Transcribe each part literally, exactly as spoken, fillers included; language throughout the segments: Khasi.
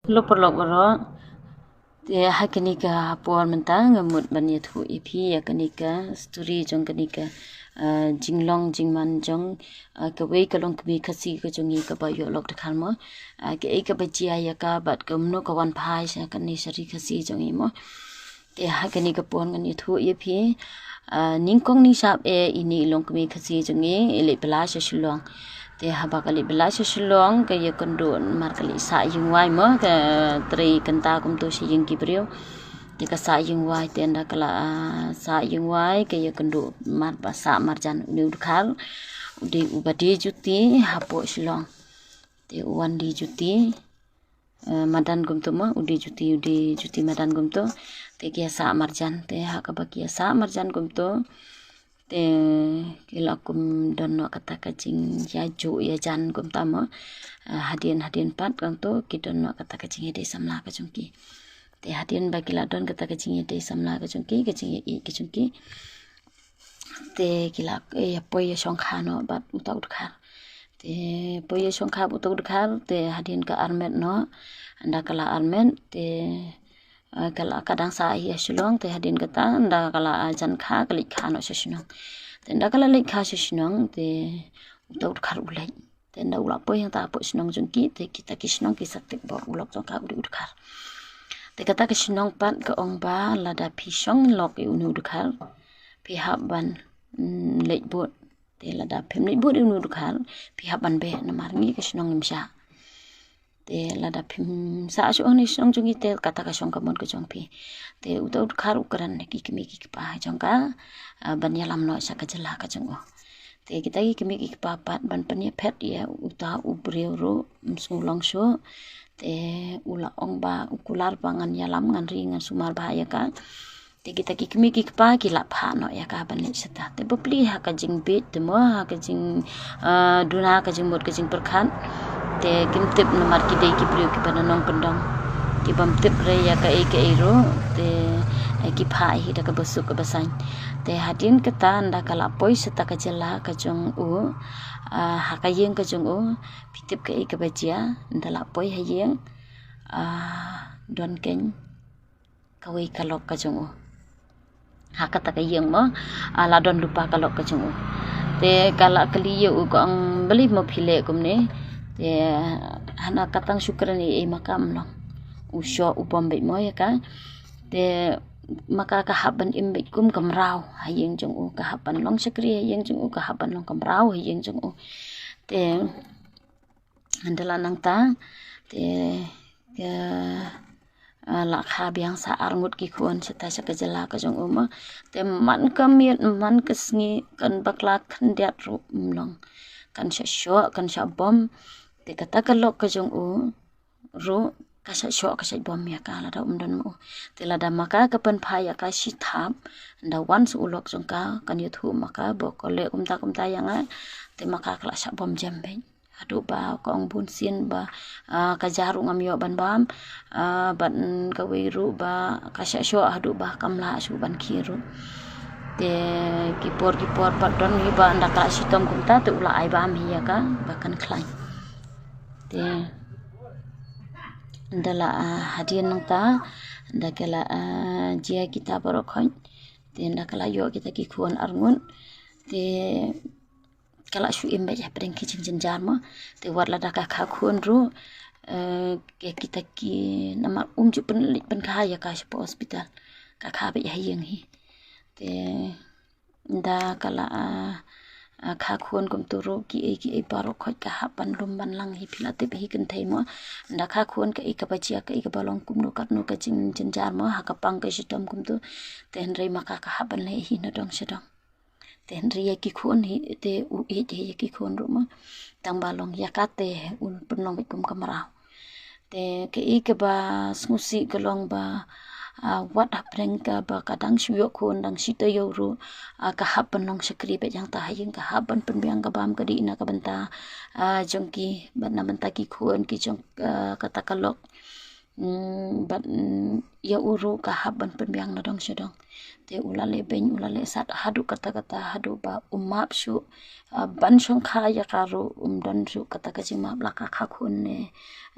Hello paralok baroh. Te ha kane ka por mynta nga mut ban ïathuh ïa phi ïa kane ka story jong kane ka, ah, jinglong jingman jong, ah, kawei ka longkmie Khasi ka jong ngi kaba ïoh lok dkhar mo. Ah, kaei kaba jia ïa ka bad kumno ka wan phai sha kane sha ri Khasi jong ngi mo. Te ha kane ka por ngan ïathuh ïa phi. Ah, nyngkong nyngshap eh ine i longkmie Khasi jong ngi i leit bylla sha Shillong. Te haba ka leit bylla sha Shillong ka ïakynduh namar ka leit sah ïing wai mo, ka trei kynta kumto sha ïing ki briew. Te ka sah ïing wai, te ynda ka la, ah, sah ïing wai ka ïakynduh mar ba sah marjan une u dkhar. U dei uba die juti hapoh Shillong. Te u wan die juti, eh, madan kumto mo, u die juti, u die juti madan kumto. Te ki ïa sah marjan, te ha kaba ki ïa sah marjan kumto. Te ki la kum don noh kata ka jingïajuh ïajan kumta mo. Eh, hadien hadien pat kumto ki don noh kata ka jingïadei samla ka jong ki. Te hadien ba ki la don kata ka jingïadei samla ka jong ki, ka jingïaïeit ka jong ki. Te ki la, eh, ïa poi ïa shongkha noh bad uta u dkhar. Te poi ïa shongkha bad uta u dkhar, te hadien ka armet noh, ynda ka la armet, te, eh, ka la ka dang sah hi ha Shillong, te hadien kata, ynda ka la, ah, jan kha, ka leit kha noh sha shnong. Te ynda ka la leit kha sha shnong, te uta u dkhar u leit. Te ynda u la poi hangta hapoh shnong jong ki, te kita ki shnong ki sa tip ba u lok jong ka u dei u dkhar. Te kata ka shnong pat ka ong ba lada phi shong lok ïa une u dkhar, phi hap ban, mm, leit bud. Te lada phim leit bud ïa une u dkhar, phi hap ban beh namar ngi ka shnong ngim shah. Te lada phim sah shuh hangne shnong jong ngi te kata ka shong ka mon ka jong phi. Te uta u dkhar u kren ha ki kmie ki kpa jong ka, ah, ban ïalam noh sha ka jylla ka jong u. Te kita ki kmie ki kpa pat ban pynïaphet ïa uta u briew ruh, ym sngew long shuh. Te u la ong ba u kular ba ngan ïalam, ngan ri, ngan sumar bha ïa ka. Te kita ki kmie ki kpa ki la phah noh ïa ka ban leit shata. Te bapli ha ka jingbieit te mo, ha ka jing, ah, duna, ka jingmut ka jingpyrkhat. Te kim tip namar ki dei ki briew kiba na nongkyndong. Ki bym tip re ïa kaei kaei ruh. Te, eh, ki phah hi da kaba suk kaba saiñ. Te hadien kata ynda ka la poi shata ka jylla ka jong u, ah, ha ka ïing ka jong u, phi tip kaei kaba jia, ynda la poi ha ïing, ah, don keiñ kawei ka lok ka jong u. Ha kata ka ïing mo, ah, la don lypa ka lok ka jong u. Te ka la kylli ïa u ka ong, balei mo phi leh kumne. Te hana ka tang shu kren ei ei ma ka, ym long. U shoh u bom beit mo ïa ka. Te ma ka ka hap ban im beit kum ka mraw ha ïing jong u, ka hap ban long shakri ha ïing jong u, ka hap ban long ka mraw ha ïing jong u. Te ynda la nangta, te ka, ah, la kha biang sa arngut ki khun shata sha ka jylla ka jong u mo. Te man ka miet man ka sngi kan bakla khyndiat ruh ym long. Kan shah shoh, kan shah bom. Te kata ka lok ka jong u ruh ka shah shoh ka shah bom ïa ka lada um don ma u. Te lada ma ka ka pynphai ïa ka shi thap, ynda wan sha u lok jong ka, kan ïathuh ma ka ba ko leh kumta kumta ïa nga. Te ma ka ka la shah bom jem beit. Haduh ba ka ong bun sien ba, ah, ka ja ruh ngam ïoh ban bam, ah, bad, mm, kawei ruh ba ka shah shoh haduh ba kam lah shuh ban khie ruh. Te ki por ki por pat don hi ba ynda ka la shitom kumta te u la ai bam hi ïa ka ba kan khlaiñ. Te ynda la, ah, hadien nangta, ynda ka la, ah, jia kita baroh khoit. Te ynda ka la ïoh kita ki khun arngut. Te ka la shu im beit hapdeng ki jingjynjar mo. Te wat lada ka kha khun ruh, eh, ke kita ki namar um ju pynleit pynkha ïa ka sha hospital. Ka kha beit ha ïing hi. Te ynda ka la, ah, ah, kha khun kumtu ruh kiei kiei baroh khoit ka hap ban lum ban lang hi, phi la tip hi kynthei mo. Ynda kha khun kaei kaba jia, kaei kaba long kumno katno ka jingjynjar mo, ha ka pang ka shitom kumtu. Te hynrei ma ka ka hap ban leh hi na dong sha dong. Te hynrei ïa ki khun hi te u ïeit hi ïa ki khun ruh mo. Tang ba long ïa ka te un pynlong beit kum ka mraw. Te kaei kaba sngewsih ka long ba, ah, wat hapdeng kaba ka dang shu ïoh khun dang shi taïew ruh, ah, ka hap ban long shakri beit hangta ha ïing, ka hap ban pynbiang ka bam ka dih na ka bynta, ah, jong ki bad na bynta ki khun ki jong, ah, kata ka lok. Mm, bad, mm, ïa u ruh ka hap ban pynbiang na dong sha dong. Te u la leh beiñ, u la leh sat haduh katta katta, haduh ba u map shuh, ah, ban shongkha ïa ka ruh, um don shuh kata ka jingmap, la ka kha khun ne,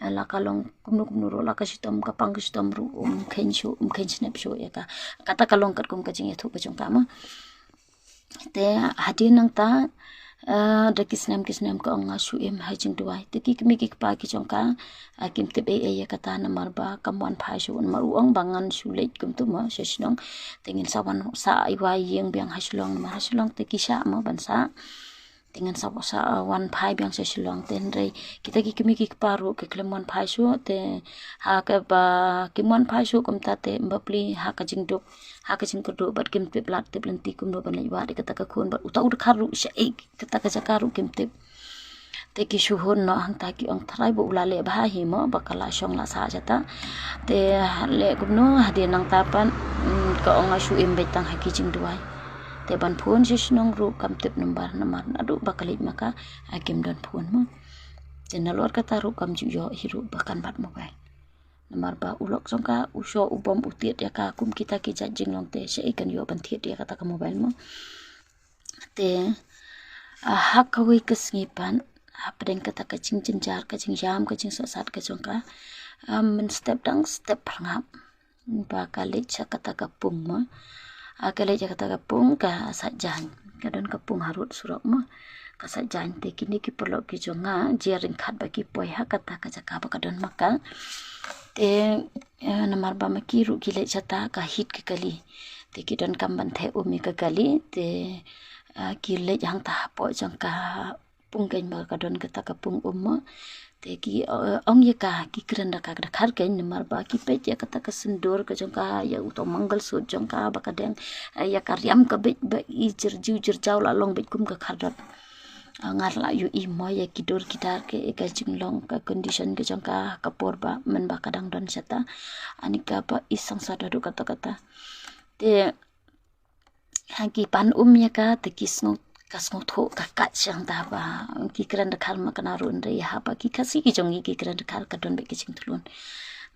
eh, la ka long kumno kumno ruh, la ka shitom, ka pang ka shitom ruh, um kheiñ shuh, um kheiñ shnep shuh ïa ka. Kata ka long katkum ka jingïathuh ka jong ka ma. Te hadien nangta, eh, da ki snem ki snem ka ong nga shu im ha jingduwai. Te ki kmie ki kpa ki jong ka, ah, kim tip ei ei ïa kata namar ba kam wan phai shuh, namar u ong ba ngan shu leit kumtu mo sha shnong. Te ngin sa wan sa ai wai ïing biang ha Shillong, namar ha Shillong te ki shah mo ban sah. Te ngin sa, sa wan phai biang sha Shillong. Te hynrei kita ki kmie ki kpa ruh ki khlem wan phai shuh, te ha kaba kim wan phai shuh kumta te bapli ha ka jingduk, ha ka jingkyrduh bad kim tip lad tip lynti kumno ban leit wad ïa kata ka khun bad uta u dkhar ruh shaei kata ka jaka ruh kim tip. Te ki shu hun noh hangta, ki ong tharai ba u la leh bha hi mo ba ka la shong la sah shata. Te leh kumno hadien nangta pat, mm, ka ong nga shu im beit tang ha ki jingduwai. Te ban phone sha shnong ruh kam tip number namar naduh ba ka leit ma ka, ah, kim don phone mo. Te nalor kata ruh kam ju ïoh hi ruh ba kan bat mobile. Namar ba u lok jong ka u shoh u bom u thied ïa ka kum kita ki jait jinglong, te shaei kan ïoh ban thied ïa kata ka mobile mo. Te, ah, ha kawei ka sngi pat, hapdeng kata ka jingjynjar, ka jingïam, ka jingsohsat ka jong ka, ah, mynstep dang step pyrngap ba ka leit sha kata ka pung mo. Ah, ka leit sha kata ka pung ka sait jaiñ. Ka don ka pung harud surok mo. Ka sait jaiñ, te kine ki paralok ki jong nga jia ryngkat ba ki poi ha kata ka jaka ba ka don ma ka. Te, eh, namar ba ma ki ruh ki leit shata ka hit ka kali. Te ki donkam ban theh um ïa ka kali, te, ah, ki leit hangta hapoh jong ka pung keiñ ba ka don kata ka pung um mo. Te ki, eh, ong ïa ka, ki kren da ka dkhar keiñ namar ba ki peit ïa kata ka sindur ka jong ka, ïa uto u mangalsutra jong ka ba ka deng, eh, ïa ka riam ka beit ba i jyrjiw jyrjaw la long beit kum ka khardot. Ah, nga la ïohi mo ïa ki dur ki dar, ïa ka jinglong, ka condition ka jong ka, ka por ba mynba ka dang don shata. Ani kaba i sangsot haduh katta katta. Te ha ki pan um ïa ka, te ki sngew, ka sngewthuh ka kat shang ta ba ki kren dkhar ma kane ruh, hynrei haba ki Khasi ki jong ngi ki kren dkhar ka don beit ka jingthlun.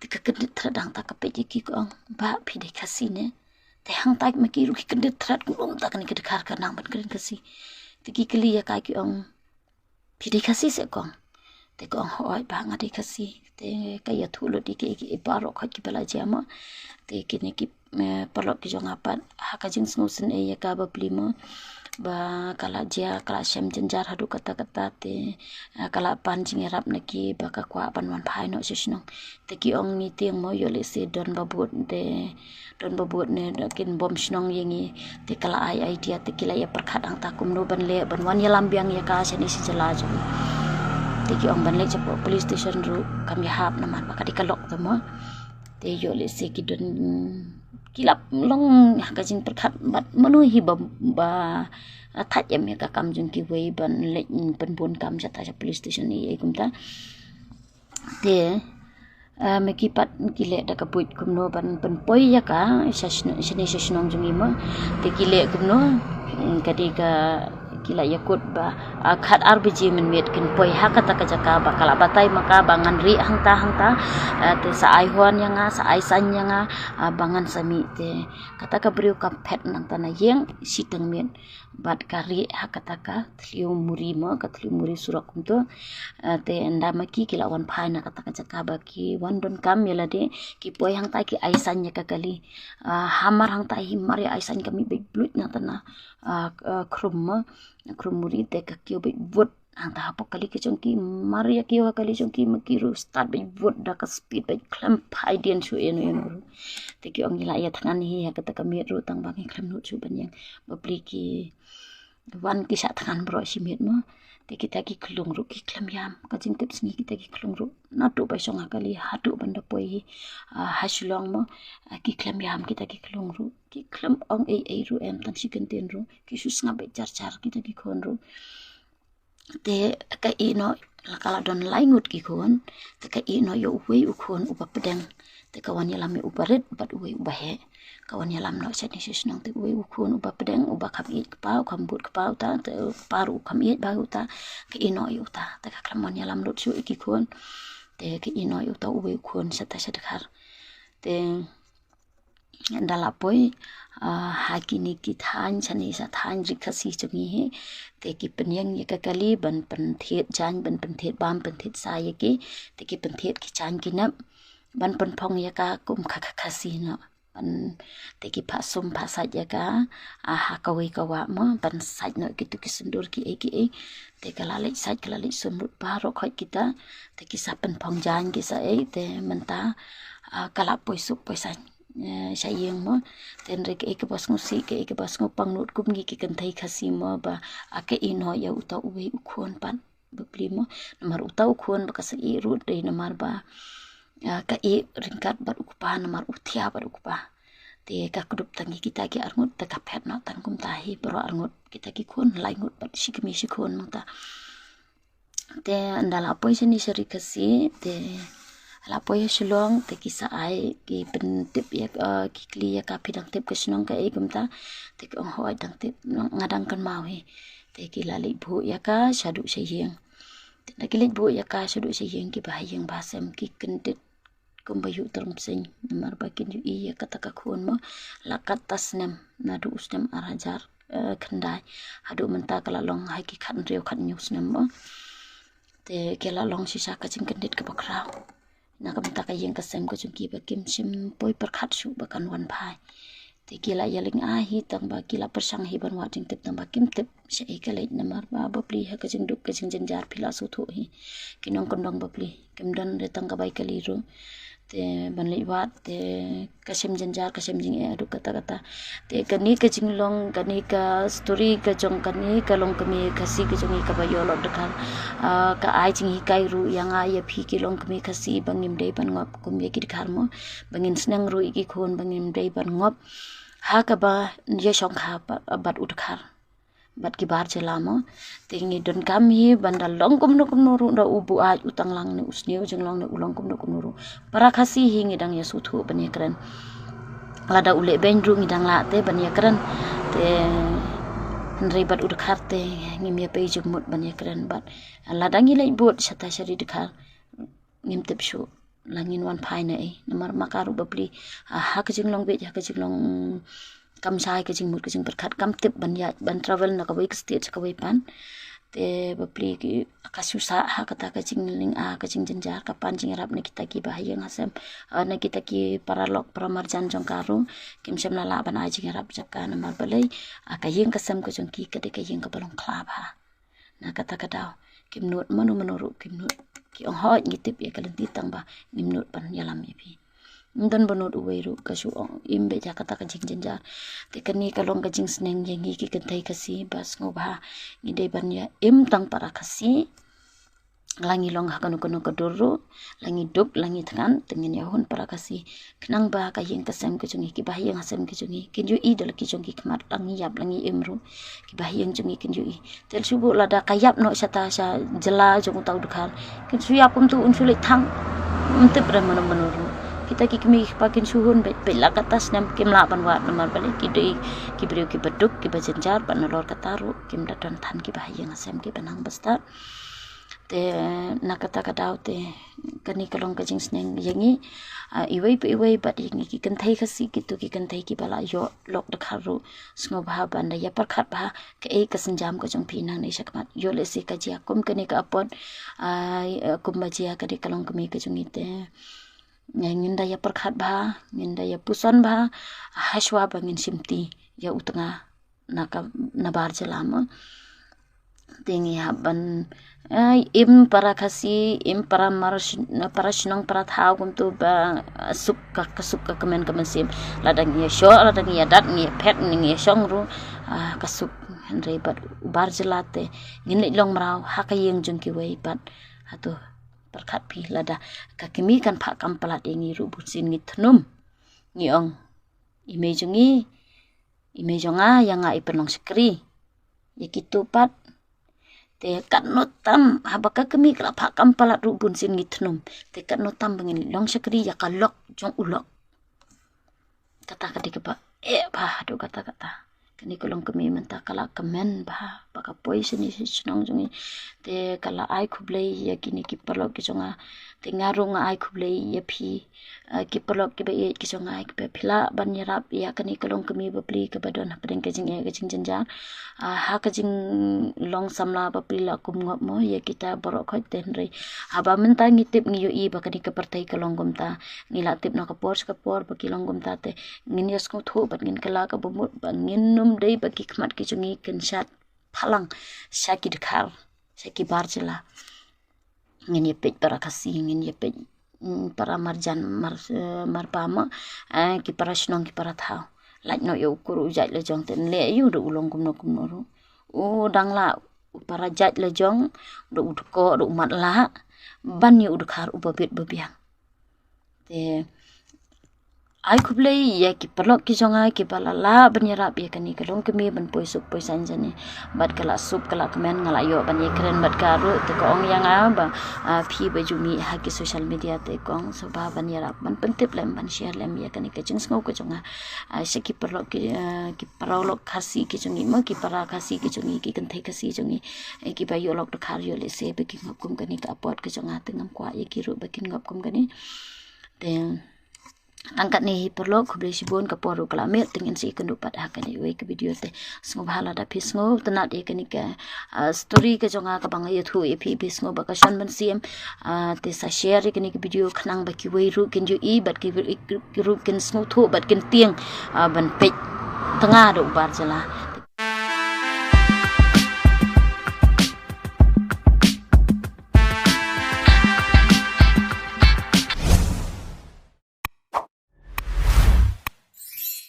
Te ka kyndit thret hangta ka peit ïa ki, ka ong, "Bah, phi dei Khasi ne?" Te hangta ma ki ruh ki kyndit thret, "Kumno mynta kane ka dkhar ka nang ban kren Khasi?" Te ki kylli ïa ka, ki ong, "Phi dei Khasi se kong?" Te ka ong, "Hooid bah, nga dei Khasi." Te ka ïathuh lut ïa ki, ki baroh khoit kiba la jia mo. Te kine ki, eh, paralok ki jong nga pat, ha ka jingsngewsynei ïa ka bapli mo, ba ka la jia, ka la shem jynjar haduh katta katta, te, eh, ka la pan jingïarap na ki ba ka kwah ban wan phai noh sha shnong. Te ki ong, "Ngi tieng mo, ïoh lehse don ba bud, te don ba bud ne, da kin bom shnong ïa ngi." Te ka la ai idea, te ki la ïa pyrkhat hangta kumno ban leh, ban wan ïalam biang ïa ka shane sha jylla jong ngi. Te ki ong ban leit shapoh police station ruh kam ïahap namar ba ka dei ka lok te mo. Te ïoh lehse ki don, ki la long ha ka jingpyrkhat bad mano hi ba, ba thait em ïa ka kam jong kiwei ban leit pynbun kam shata sha police station ïa kumta. Te, eh, ma ki pat ki leh da ka buit kumno ban pynpoi ïa ka sha shn-, shane sha shnong jong ngi mo. Te ki leh kumno, mm, ka dei ka, ki la ïakut ba, ah, khat ar baje mynmiet kin poi ha kata ka jaka ba ka la batai ma ka ba ngan rieh hangta hangta. Ah, te sa ai huan ïa nga, sa ai saiñ ïa nga, ah, ba ngan sa mih. Te kata ka briew kam phet nangta na ïing shiteng miet. Bad ka rieh ha kata ka thliew muri mo, ka thliew muri surok kumto. Eh, te ynda ma ki ki la wan phai na kata ka jaka ba ki wan donkam ïa lade, ki poi hangta ki ai saiñ ïa ka kali. Ah, hamar hangta hi mar ïa ai saiñ ka mih beit bluit nangta na, ah, k-, ah, khrum mo, khrum muri, te ka kiew beit vut hangta hapoh kali ka jong ki, mar ïa kiew ha kali jong ki ma ki ruh start beit vut da ka speed beit, khlem phai dien shuh ïano ïano ruh. Te ki ong, "Ngi la ïa thngan hi ha kata ka miet ruh tang ba ngi khlem nud shuh ban ïeng." Bapli ki wan ki shah thngan baroh shi miet mo. Te kita ki khyllung ruh ki khlem ïam. Ka jingtip sngi kita ki khyllung ruh, naduh ba shong ha kali haduh ban da poi hi, ah, ha Shillong mo, ah, ki khlem ïam kita ki khyllung ruh. Ki khlem ong ei ei ruh em, tang shi kyntien ruh. Ki shu sngap beit jar jar kita ki khun ruh. Te ka ïeh noh, la ka la don lai ngut ki khun. Te ka ïeh noh ïa uwei u khun uba pdeng. Te ka wan ïalam ïa uba rit bad uwei uba heh. Ka wan ïalam noh shane sha shnong, te uwei u khun uba pdeng, uba kham ïeit kpa, u kham bud kpa uta, te u kpa ruh u kham ïeit bha uta. Ka ïeh noh ïa uta, te ka khlem wan ïalam lut shuh ïa ki khun. Te ka ïehnoh ïa uta uwei u khun shata sha dkhar. Te ynda la poi, ah, ha kine ki thaiñ, shane sha thaiñ ri Khasi jong ngi hi. Te ki pynïeng ïa ka kali ban pynthied jaiñ, ban pynthied bam, pynthied sa ïa ki. Te ki pynthied ki jaiñ ki nep ban pynphong ïa ka kum ka, ka Khasi noh. Ban, te ki phah sum phah sait ïa ka, ah, ha kawei ka wah mo, ban sait noh kito ki sindur ki ei ki ei. Te ka la leit sait, ka la leit sum lut baroh khoit kita. Te ki sa pynphong jaiñ ki sa ei, te mynta, ah, ka la poi suk poi sait, eh, sha ïing mo. Te hynrei kaei kaba sngewsih, kaei kaba sngewpang nud kum ngi ki kynthei Khasi mo ba, ah, ka ïehnoh ïa uta uwei u khun pat. Bapli mo, namar uta u khun ba ka sa ïeh ruh dei namar ba, ah, ka ïeh ryngkat bad u kpa, namar u thiah bad u kpa. Te ka kdup tang ïa kita ki arngut, te ka phet noh tang kumta hi baroh arngut, kita ki khun lai ngut bad shi kmie shi khun nangta. Te ynda la poi shane sha ri Khasi, te la poi ha Shillong, te ki sa ai, ki pyntip ïa, ah, ki kylli ïa ka, phi dang tip ka shnong kaei kumta. Te ki ong hooid dang tip, nga dang kynmaw hi. Te ki la leit buh ïa ka shaduh sha ïing. Te ynda ki leit buh ïa ka shaduh sha ïing, kiba ha ïing ba ha sem ki kyndit kumba ïoh tyrpeng, namar ba kin ïohi ïa kata ka khun mo, la katta snem, naduh u snem ar hajar, eh, khyndai haduh mynta ka la long ha ki khathynriew khathynñiew snem mo. Te ki la long shisha ka jingkyndit kaba khraw. Na ka bynta ka ïing ka sem ka jong ki ba kim shym poi pyrkhat shuh ba kan wan phai. Te ki la ïaling ah hi tang ba ki la pyrshang hi ban wad jingtip tang ba kim tip shaei ka leit, namar ba bapli ha ka jingduk ka jingjynjar phi la sngewthuh hi. Ki nongkyndong bapli kim don re tang ka bai kali ruh. Te ban leit wad te ka shem jynjar, ka shem jingeh haduh katta katta. Te kane ka jinglong, kane ka story ka jong kane ka longkmie Khasi ka jong ngi kaba ïoh lok dkhar, ah, ka ai jinghikai ruh ïa nga ïa phi ki longkmie Khasi ba ngim dei ban ngop kum ïa ki dkhar mo. Ba ngin sneng ruh ïa ki khun ba ngim dei ban ngop ha kaba ïashongkha bad u dkhar bad ki bar jylla mo. Te ngi donkam hi ban da long kumno kumno ruh, da u buaid, u tanglang ne u sniew jinglong ne u long kumno kumno ruh, para Khasi hi ngi dang ïasngewthuh ban ïakren. Lada u lehbeiñ ruh ngi dang lah te ban ïakren. Te hynrei bad u dkhar te ngim ïapei jingmut ban ïakren bad lada ngi leit bud shata sha ri dkhar ngim tip shuh la ngin wan phai naei, namar ma ka ruh bapli, ah, ha ka jinglong bieit, ha ka jinglong kam shai, ka jingmut ka jingpyrkhat, kam tip ban ïaid ban travel na kawei ka state sha kawei pat. Te bapli ki ka shu sah ha kata ka jingling ah, ka jingjynjar, ka pan jingïarap na kita kiba ha ïing ha sem, ah, na kita ki paralok paramarjan jong ka ruh. Kim shym la lah ban ai jingïarap jong ka namar balei, ah, ka ïing ka sem ka jong ki ka dei ka ïing kaba long khlad bha. Na kata ka daw kim nud mano mano ruh, kim nud. Ki ong hooid ngi tip ïa ka lynti tang ba ngim nud ban ïalam ïa phi. Ym don ba nud uwei ruh, ka shu ong im beit ïa kata ka jingjynjar. Te kane ka long ka jingsneng ïa ngi ki kynthei Khasi ba sngewbha ngi dei ban ïa im tang para Khasi. La ngi long ha kano kano ka dur ruh, la ngi duk la ngi thngan, te ngin ïahun para Khasi. Khnang ba ka ïing ka sem ka jong ngi, kiba ha ïing ha sem ka jong ngi kin ïohi da la ki jong ki khmat, la ngi ïap la ngi im ruh, kiba ha ïing jong ngi kin ïohi. Te shu buh lada ka ïap noh shata sha jylla jong uta u dkhar, kin shu ïap kumtu, un shu leit thang. Ym tip re mano mano ruh. Kita ki kmie ki kpa kin shu hun beit beit la katta snem kim lah ban wad namar balei, ki dei ki briew kiba duk kiba jynjar bad nalor kata ruh kim da don than kiba ha ïing ha sem kiba nang bastad. Te na kata ka daw te kane ka long ka jingsneng ïa ngi, ah, iwei pa iwei bad ïa ngi ki kynthei Khasi, kito ki kynthei kiba la ïoh lok dkhar ruh, sngewbha ban da ïapyrkhat bha kaei ka sienjam ka jong phi nangne shakhmat. Ïoh lehse ka jia kum kane ka apot, ah, kumba jia kane ka longkmie ka jong ngi te. Ngin da ïapyrkhat bha, ngin da ïapuson bha, hashwa ba ngin shimti ïa u tnga na ka, na bar jylla mo. Te ngi hap ban, eh, im para Khasi, im para mar, para shnong para thaw kumtu ba, eh, suk ka, ka suk ka kmen ka mynsiem. Lada ngi ïashoh, lada ngi ïadat, ngi ïaphet, ngi ïashong ruh, ah, ka suk. Hynrei bad u bar jylla te ngin leit long mraw ha ka ïing jong kiwei bad hato pyrkhat phi lada ka kmie kan phah kam palat ïa ngi ruh bunsien ngi thnum. Ngi ong i mei jong ngi, i mei jong nga, ïa nga i pynlong shakri. Ïa kito pat. Te katno tam haba ka kmie ka la phah kam palat ruh bunsien ngi thnum. Te katno tam ba ngin long shakri ïa ka lok jong u lok. Kata ka dei kaba eh bha haduh katta katta. Kane ka longkmie mynta ka la kmen bha. ba ka poi shane sha shnong jong ngi. Te ka la ai khublei ïa kine ki paralok ki jong nga. Te nga ruh nga ai khublei ïa phi, ah, ki paralok kiba ïeit ki jong nga, kiba phi lah ban ïarap ïa kane ka longkmie bapli kaba don hapdeng ka jingeh ka jingjynjar. Ah, ha ka jinglong samla bapli la kum ngop mo ïa kita baroh khoit, te hynrei haba mynta ngi tip, ngi ïohi ba kane ka pyrthei ka long kumta. Ngi la tip na ka por sha ka por ba ki long kumta, te ngin ïa sngewthuh bad ngin kylla ka bamut ba ngin nym dei ba ki khmat ki jong ngi kin shad phalang sha ki dkhar, sha ki bar jylla. Ngin ïa peit para Khasi, ngin ïa peit, mm, para marjan, mar, eh, marpa ma, eh, ki para shnong, ki para thaw. Lait noh ïa u kur u jait la jong, te leh ïa u da u long kumno kumno ruh. U dang lah u para jait la jong, da u dkoh, da u matlah ban ïa u dkhar uba bit ba biang. Te ai khublei ïa ki paralok ki jong nga kiba la lah ban ïarap ïa kane ka longkmie ban poi suk poi saiñ jong ngi. Bad ka la suk ka la kmen, nga la ïoh ban ïakren bad ka ruh, te ka ong ïa nga ba, ah, phi ba ju mih ha ki social media, te kong sngewbha ban ïarap, ban pyntip lem, ban share lem ïa kane ka jingsngew ka jong nga. Ah, sha ki paralok ki, ah, ki paralok Khasi ki jong ngi mo, ki para Khasi ki jong ngi, ki kynthei Khasi jong ngi, eh, kiba ïoh lok dkhar ïoh lehse ba ki ngop kum kane ka apot ka jong nga, te ngam kwah ïa ki ruh ba kin ngop kum kane. Te tang katne hi paralok, khublei shibun, ka por ruh ka la miet, te ngin sa ïakynduh pat ha kane kawei ka video. Te sngewbha lada phi sngewtynnat ïa kane ka, ah, story ka jong nga kaba nga ïathuh ïa phi, phi sngew ba ka shon mynsiem, ah, te sa share ïa kane ka video khnang ba kiwei ruh kin ïohi bad ki, ki ruh kin sngewthuh bad kin tieng, ah, ban peit tnga da u bar jylla.